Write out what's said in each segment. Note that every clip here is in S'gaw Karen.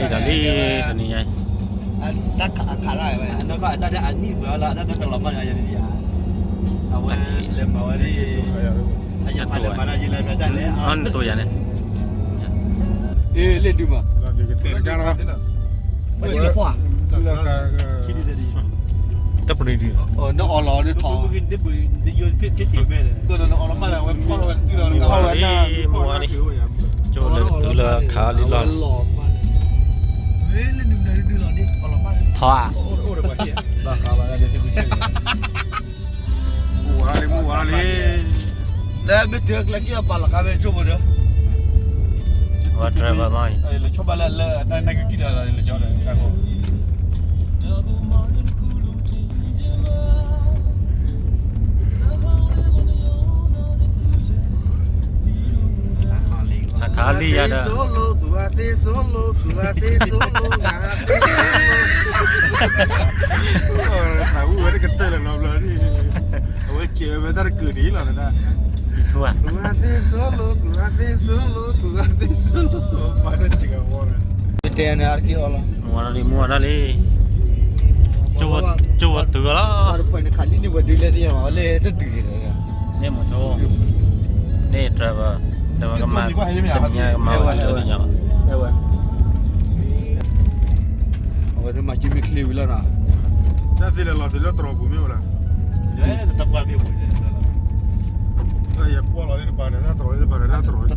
ဒီးလံတနံၤညါ တၢ်ခးတၢ်ဝဲ အနီၢ်ကီၢ်အတၢ်ဒၣ်အနံၣ်ပှဲၤလီၤ အတၢ်ဒၣ်တလီၤမၢ်ဒီးယၤန့ၣ် အဝဲလဲၤမၤဝဲဒ် အယဖးလဲၤမၤတၢ်ယလဲၤမၤတၢ်လဲၣ် အနီၢ်တိၤယၤန့ၣ် အ့ လ့ၣ်ဒုးမး တဲတၢ် တပနံၤဒုး နအီၣ်လီၤဒ်ထီၣ် နအီၣ်လီၤမၢ်လၢဝဲဖီၣ်လီၤဝဲတတုၤလီၤ မူဝဲန့ၣ် ကၠိလၢကတုၤလၢခးလံလီၤ ထီၣ်ဧါ မူဝဲလံ မူဝဲလံ လၢမ့ၢ်တုၤကျဲက့ၤအပာ်လီၤကါဖဲကၠိဖိဒီး ဝဲ driver မီၤအံၤ နခးလံယၤဒီး အဝဲစဲးဝဲတၢ်တကုာ်န့ၣ်လီၤ မူဝဲလံ မူဝဲလံ န့ၣ်မ့ၢ်ဆိ န့ၣ် driver လၢဝဲကမၤ တနံၤညါကမၤဝဲဒ်လၢညါဘၣ် အဝဲမၤက့မ့ၢ်ချ့ဝံၤလီၤနီၤ တၢ်သ့လၢလီၤသ့လၢတြီၤပူၤမ့ၢ်ဝဲလီၤ ယကွၢ်လီၤန့ၣ်တပၤန့ၣ် တၢ်တြီၤန့ၣ်တပၤန့ၣ် တၢ်တြီၤ တပ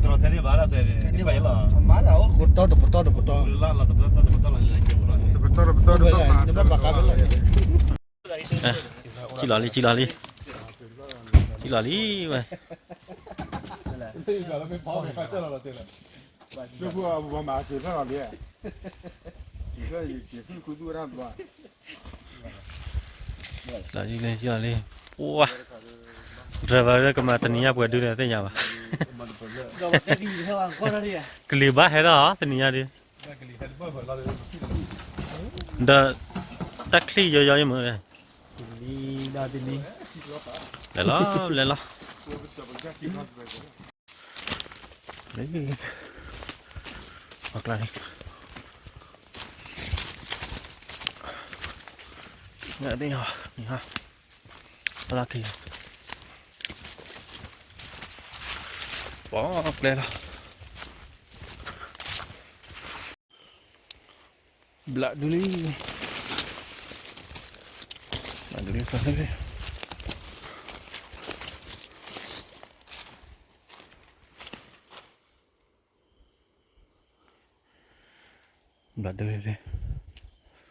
တီၢ်တပတီၢ်တပတီၢ် တပတီၢ်တပတီၢ် တပတီၢ်တပတီၢ် ကံလီၤလံ ကံလီၤလံ ကံလီၤလံဝဲ လီၤလံ လီၤလံ ပှၤ driver လၢကမၤတနံၤညါပှဲၤဒုန့ၣ်သ့ၣ်ညါဘၣ် ကလံၤဘၣ်ဟဲထီၣ်တနံၤညါဒု ဒီး တၢ်ချံၣ်ယီယီယမုၢ် လဲၤလီၤ လဲၤလီၤ အကျါန့ၣ် နသ့ၣ်ညါ နံၤဟါ အလီၢ်ခံ ပီၣ်ကျဲလီၤ ဘျးဒုလံ ဘျးဒုလံ ဘျးဒုလံ အိၣ်ဒီးလဲၤ ဒ်အိၣ်ဂီၤသီသီ အီၣ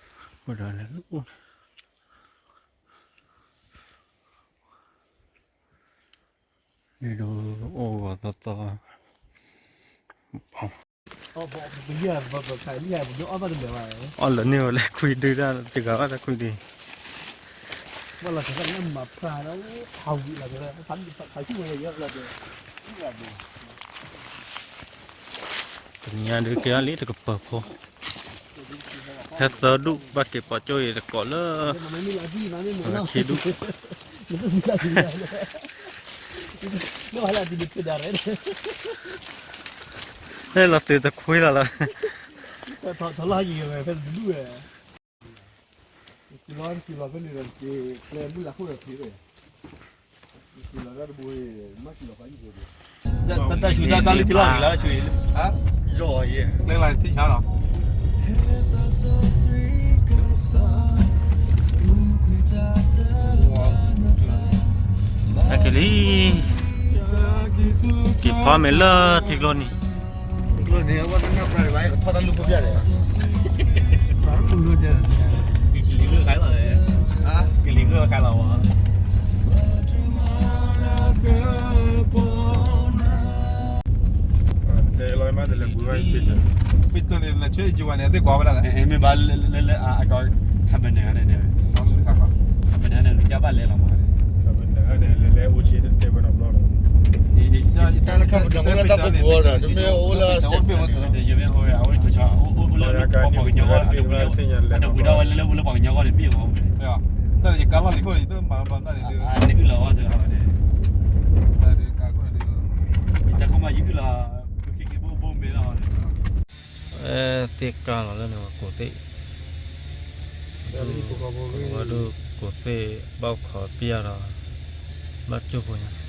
်လၢန့ၢ်ဝဲလၢခွံဒုတၢ် တဂၤဘၣ်တၢ်ခွံဒု တနံၤညါဒုးကဲလံတကပၤဖိ ဟဲသၢဒူၣ်ဘၣ်က့ၤပိာ်ကၠိအံၤတကိးလၢ အခံဒူၣ် ဟဲလီၤတုၤတခွံလီၤလီၤ တၢ်ဆူၣ်တၢ်တၢ်လံထံလီၢ်က့ၤလီၤ ဆူၣ်အံၤ ကျဲလၢထံဆါလီၤ ဟဲက့ၤလံ က့ၤဖီမ့ၤလၢထံကျိနံၤ ထံကျိနံၤ အဝဲတနၢ်ပှၤဘၣ် ကထီၣ်တၢ်လူၢ်ဖိပျၢ်ဒီး ကလံၤဂၢၢ်ခါလီၤ ကလံၤဂၢၢ်ခါလီၤဝဲ တဲလီၤမး တလဲၤပူၤဘၣ် ဖ့တၢၢ်န့ၣ် လၢဆၢအံၤကဝဲန့ၣ် သ့ၣ်ကွၢ်ဝဲဒၣ်လဲၣ် မ့ၢ်ဘၣ်လၢ လၢ လၢ အကီ ခါဘဲနၢ်န့ၣ် ခါဘဲနၢ်န့ၣ် လူၤကၢ်ဘၣ်လဲၤလီၤမး ခါဘဲနၢ်န့ၣ် လဲၤ လဲၤအိၣ်ဆ့တတဲဝဲနီတဘျီဒီး တၢ်လၢခါပူၤန့ၣ် အိၣ်လၢတၢ်ပူၤပူၤဒီး တမ့ၢ်အိၣ်လၢ ယမ့ၢ်အိၣ်ဝဲ အဝဲတဆီ အိၣ်လၢပှၤကညီဂီၢ် အတဝံၤဒီးဝဲလၢပှၤကညီဂီၢ်န့ၣ် မ့ၢ်ဝဲ တၢ်လၢယကါလီၢ်လံၤခိၣ်န့ၣ် ယတမၤလီၤဘၣ်န့ၣ် အန့ၣ်အုၣ်လီၤအီၣ်စ့ၢ်ကီးန့ၣ် တၢ်ခိၣ်မးယအုၣ်လီၤ ပက့ၤက့ၤဘိဘိမဲလီၤန့ၣ် အဲ သ့ၣ်ကၢ်လီၤလၢန့ၣ်ဝဲကိးသ့ၣ်, ဝဲဒၣ်ကိးသ့ၣ်ဘၣ်အိၣ်ခိးပျၢ်ဒီး ဘၣ်ကၠိဖိညါ, စံၣ်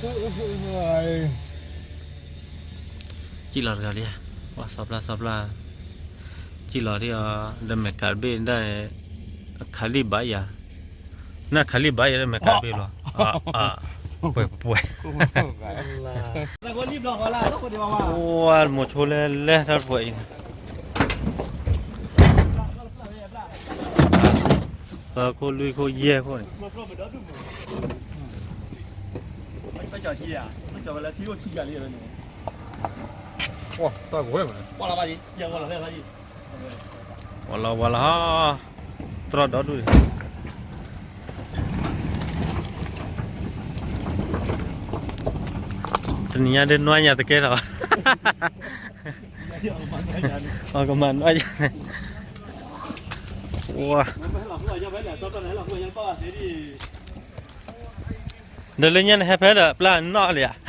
လီၤတဂၤလံ, ပှၤစီၤပျၢ်စီၤပျၢ်, စံၣ်လီၤဒ်အီၤ, ဒီးမဲာ်ကးတဘ့ၣ်ဒၣ်န့ၣ်, အခးလံၣ်ဘၣ်ယၤ, နခးလံၣ်ဘၣ်ယၤဒီးမဲာ်ကးတဘ့ၣ်လီၤ, ပှဲၤပှဲၤ ဝဲမိၤဆိလၢလဲၤတၢ်တပှဲၤအံၤန့ၣ်, သၢခိၣ်လွံၢ်ခိၣ်ယဲၢ်ခိၣ်န့ၣ်, တၢ်ကဝဲၢ်မးန့ၣ်, ဝဲလီၤဝဲလီၤ, တြီဒီဒူၣ်န့ၣ်, တနံၤညါဒ်နွါညါတကဲထီၣ်, အကမၤနွါညါန့ၣ်, ဝါ ဒီးလၢညါန့ၣ်ဟဲဖဲဒီးပျၢ်နီၣ်လံဧါ,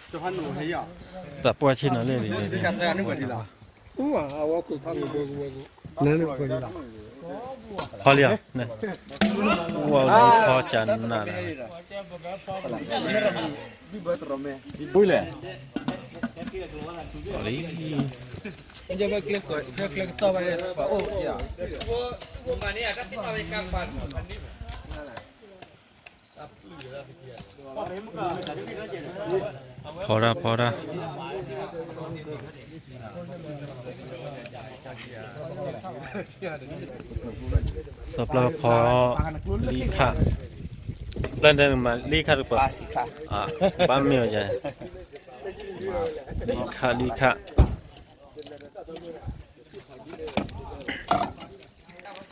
သးပှၢ်ဆ့ၣ်နီၤလၢန့ၣ်, ဖီလံဧါ, ဝဲဖီကနၣ်ဒီး ဘုလဲၣ်, လံ ဖီတၢ်ဖီတၢ်, စီၤပျၢ်ဖီလံခၣ်, ပျၢ်တဲမၤလံခၣ်တပၤ, ဘၣ်မ့ၢ်အီၤယၤ, လံခၣ်လံခၣ်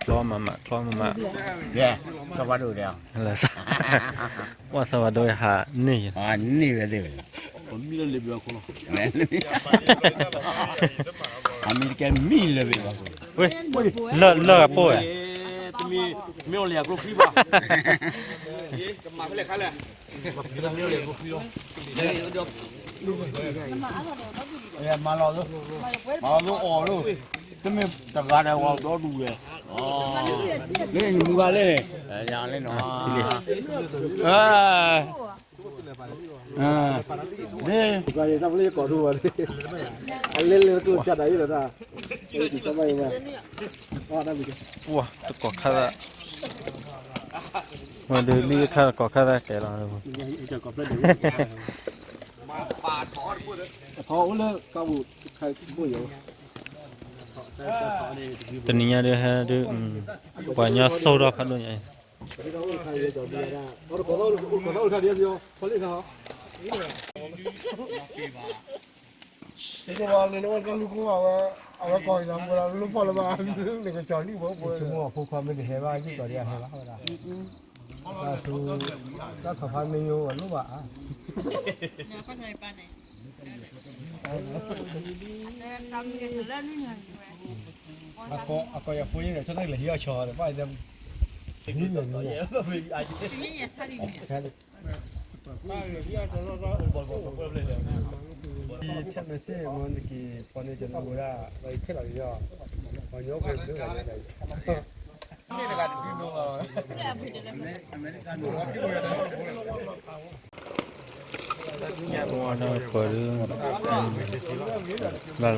ကျီမးမး ကျီမးမး, ပှၤဆၢဝဲဒိဟးန့ၢ်ယၤ, န့ၢ်ဝဲသ့ၣ်ဝဲ, မံလၢလ့ဘၢခိၣ်လီၤ, အမံၤတကဲမံလၢဘ့ၣ်ဘၣ်, လၢလၢအပိၢ်ဝဲ, တမ့ၢ်မ့ၢ်အီၤလၢအကျိချံဘၣ် မၤလီၤ, မၤလီၤအီၤလီၤ, တမ့ၢ်တဂၤဒီးဝဲဒီဒူၣ်ဝဲ, မ့ၢ်မူဂၤလဲၣ်န့ၣ်, ယၤလဲၣ်နီၤ, မ့ၢ်, တၢ်ဖလၢယကိးဒူၣ်ဝဲ, အလဲၤလဲၤကျိၣ်စၢ်ဒၣ်အံၤလီၤတၢ်, ပှၤတကိးခါသၣ်, ဝဲဒၣ်လံခါတကိးခါသၣ်ကဲလီၤ, အထီအိၣ်လၢကါပူၤ, တနံၤညါဒ်ဟဲဒ်, ပှၤညီစိၢ်ထီၣ်ဖးဒိၣ်ညါအံၤ, မ့ၢ်ဖိခွါမ့ၢ်တဟဲဘၣ် ယုၢ်ကီၤဒ်အဟဲဘၣ်ဝဲဒၣ်, တၢ်ထူ, တၢ်ထီၣ်ဖးမ့ၢ်ယိၣ်အလိၣ်ဘၣ်ဧါ, အကိးယၤဖိယဲၢ်န့ၣ် ဆိကမိၣ်လဲၤဟံးအီၣ်ဆီဒီး ဘၣ်ယဲၢ်, ထဲမဲာ်စ့ၣ်မ့ၢ်နက့ၤ ပှၤန့ၣ်ကၠီၤနၢ်ဝဲဒၣ် ပှၤခဲလီၤယီၤ, ပှၤညီက့ၤဒိၣ်ဂၤန့ၣ်, ပှၤဒီးပှၤဒုး, လီၤလီၤ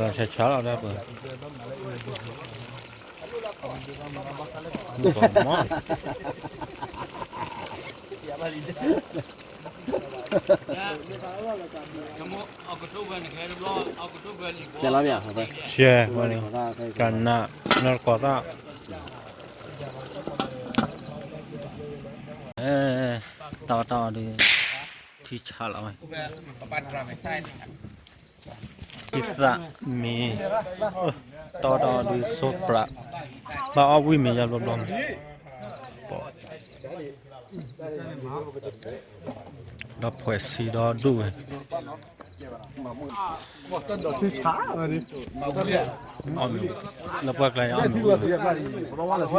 ဆါဆါလီၤဒၣ်ပှၤ, မ့ၢ်, ဆဲးလီၤမ့ၢ်, ဆဲးဝဲန့ၣ်, ကနၣ်, နီၢ်တကိးသၣ်, တၢ်အီၣ်တၢ်အီဒုး, ထံဆါလီၤဝဲ, ထံသၣ်မ့ၢ်, တၢ်အီၣ်တၢ်အီဒုးဆိပြး, ဘၣ်အီၣ်ဝံၣ်မ့ၢ်ယါဘျီဘျီန့ၣ်, ဒီးဖှဲးဆံဒီဒူၣ်ဝဲ, အီၣ်မ့ၤ လၢပှၢ်ကျါအီၣ်မ့ၤ တဟါညါဒုးအီၣ်မ့ၤ ကလီၤဝဲ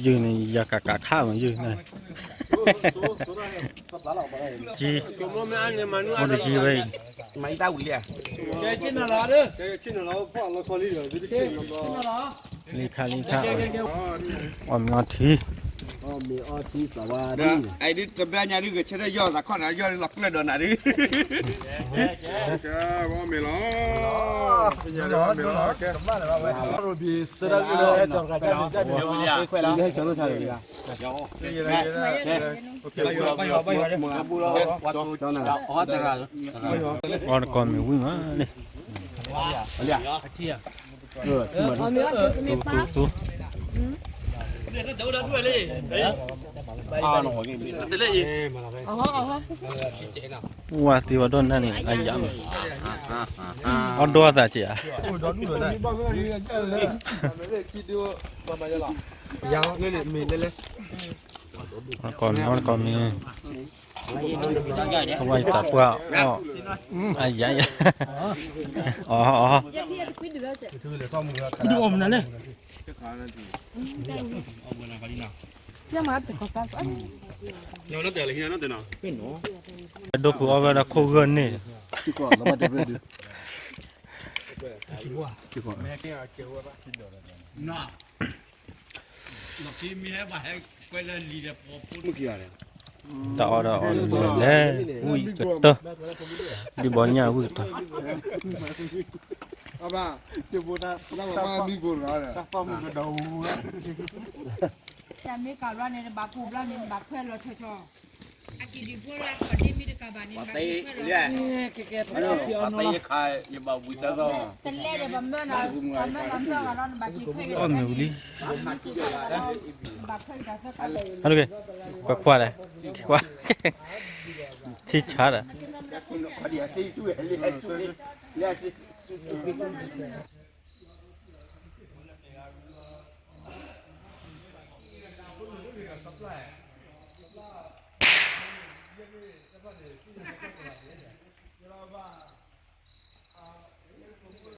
ယုၢ်န့ၣ် ယကကးခါမး ယုၢ်န့ၣ် ကံ အိၣ်တကံဝဲအံၤ လံခါလံခါ အီၣ်မ့ၤအီထံ အီၣ်မ့ၤအီထံ စးဝါဒ် တဘျီညါဒုး ကဆၢထၢၣ်ယီၢ်သးခီၣ်နၤ ယီၢ်လီၤကျၢၢ်ဒီးနၤဒုး အီၣ်မ့ၤလီၤ အီၣ်တကီၢ်မ့ၤဝံၤမးန့ၣ် တူတူတူ ဝါသံဝဲဒိၣ်နၢ်န့ၣ် အယၤမး အီၣ်ဒိၣ်အသးက့ၤဧါ အီၣ်တကီၢ်မ့ၤ အီၣ်တကီၢ်မ့ၤ အဝဲသးပှၢ်အီၣ် အယၤယၤ အီၣ်အီၣ် ဒုးအီၣ်မနုၤလဲၣ် ဒိၣ်ဖုးအီၣ်ဝဲဒၣ်ခိၣ်ဂၢၢ်န့ၣ် တၢ်အီၣ်ဒီးအီၣ်လၢလဲၣ် ဝံၣ်ကတၢၢ် ဒ်ဘီညၣ်ဝံၣ်ကတၢၢ် တၢ်မ့ၢ်ကးဘျီန့ၣ် နဘၣ်ပူၤဘျီန့ၣ် နဘၣ်ခွဲးလီၤဆီဆီ အကံၣ်ဒုးဖိလၢအခီၣ်ဒ့မ့ၢ်တကးဘၣ်န့ၣ် နဘၣ်ခွဲးလီၤ ပှၤသ့ယခါ ယဘၣ်ဝံသးသီ တလဲဒီးပှၤမၢလီၤ ပှၤမၢလီၤမၢဂၤလီၤ နဘၣ်က့ၤခွဲးက့ၤ အီၣ်မ့ၤဝံၤလံ နဘၣ်ခွဲးက့ၤတၢ်သၢခါ ကွၢ်ခွါလဲၣ် ကွၢ် ထံဆါဒီး Supply.